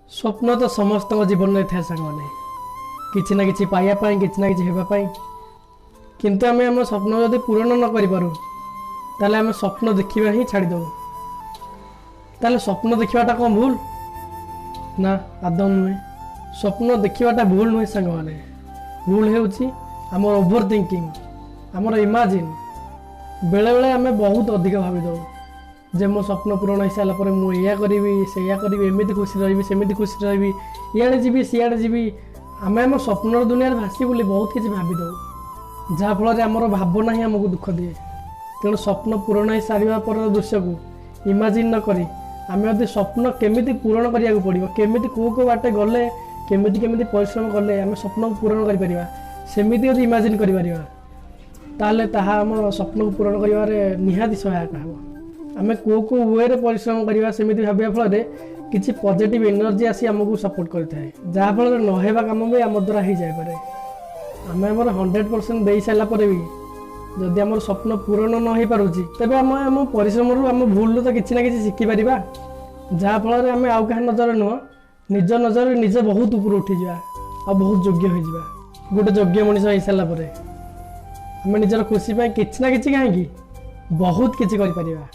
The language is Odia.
ସ୍ୱପ୍ନ ତ ସମସ୍ତଙ୍କ ଜୀବନରେ ଥାଏ ସାଙ୍ଗମାନେ, କିଛି ନା କିଛି ପାଇବା ପାଇଁ, କିଛି ନା କିଛି ହେବା ପାଇଁ। କିନ୍ତୁ ଆମେ ଆମ ସ୍ୱପ୍ନ ଯଦି ପୂରଣ ନ କରିପାରୁ, ତାହେଲେ ଆମେ ସ୍ୱପ୍ନ ଦେଖିବା ହିଁ ଛାଡ଼ିଦେବୁ। ତାହେଲେ ସ୍ୱପ୍ନ ଦେଖିବାଟା କ'ଣ ଭୁଲ? ନା, ଆଦୌ ନୁହେଁ। ସ୍ୱପ୍ନ ଦେଖିବାଟା ଭୁଲ ନୁହେଁ ସାଙ୍ଗମାନେ। ଭୁଲ ହେଉଛି ଆମର ଓଭର ଥିଙ୍କିଂ, ଆମର ଇମାଜିନ୍। ବେଳେବେଳେ ଆମେ ବହୁତ ଅଧିକ ଭାବିଦେଉ ଯେ ମୋ ସ୍ୱପ୍ନ ପୂରଣ ହେଇସାରିଲା ପରେ ମୁଁ ଏଇଆ କରିବି, ସେଇଆ କରିବି, ଏମିତି ଖୁସି ରହିବି, ସେମିତି ଖୁସି ରହିବି, ଇଆଡ଼େ ଯିବି, ସିଆଡ଼େ ଯିବି। ଆମେ ଆମ ସ୍ୱପ୍ନର ଦୁନିଆରେ ଭାସି ବୋଲି ବହୁତ କିଛି ଭାବିଦେଉ, ଯାହାଫଳରେ ଆମର ଭାବନା ହିଁ ଆମକୁ ଦୁଃଖ ଦିଏ। ତେଣୁ ସ୍ୱପ୍ନ ପୂରଣ ହେଇସାରିବା ପରର ଦୃଶ୍ୟକୁ ଇମାଜିନ୍ ନ କରି ଆମେ ଯଦି ସ୍ୱପ୍ନ କେମିତି ପୂରଣ କରିବାକୁ ପଡ଼ିବ, କେମିତି କେଉଁ କେଉଁ ବାଟେ ଗଲେ, କେମିତି କେମିତି ପରିଶ୍ରମ କଲେ ଆମେ ସ୍ୱପ୍ନକୁ ପୂରଣ କରିପାରିବା, ସେମିତି ଯଦି ଇମାଜିନ୍ କରିପାରିବା, ତାହେଲେ ତାହା ଆମ ସ୍ୱପ୍ନକୁ ପୂରଣ କରିବାରେ ନିହାତି ସହାୟକ ହେବ। ଆମେ କେଉଁ କେଉଁ ୱେରେ ପରିଶ୍ରମ କରିବା ସେମିତି ଭାବିବା ଫଳରେ କିଛି ପଜିଟିଭ୍ ଏନର୍ଜି ଆସି ଆମକୁ ସପୋର୍ଟ କରିଥାଏ, ଯାହାଫଳରେ ନହେବା କାମ ବି ଆମ ଦ୍ୱାରା ହେଇଯାଇପାରେ। ଆମେ ଆମର 100% ଦେଇସାରିଲା ପରେ ବି ଯଦି ଆମର ସ୍ୱପ୍ନ ପୂରଣ ନ ହେଇପାରୁଛି, ତେବେ ଆମେ ଆମ ପରିଶ୍ରମରୁ, ଆମ ଭୁଲରୁ ତ କିଛି ନା କିଛି ଶିଖିପାରିବା, ଯାହାଫଳରେ ଆମେ ଆଉ କାହା ନଜରରେ ନୁହଁ, ନିଜ ନଜରରେ ନିଜେ ବହୁତ ଉପରୁ ଉଠିଯିବା ଆଉ ବହୁତ ଯୋଗ୍ୟ ହୋଇଯିବା। ଗୋଟେ ଯୋଗ୍ୟ ମଣିଷ ହେଇସାରିଲା ପରେ ଆମେ ନିଜର ଖୁସି ପାଇଁ କିଛି ନା କିଛି କାହିଁକି, ବହୁତ କିଛି କରିପାରିବା।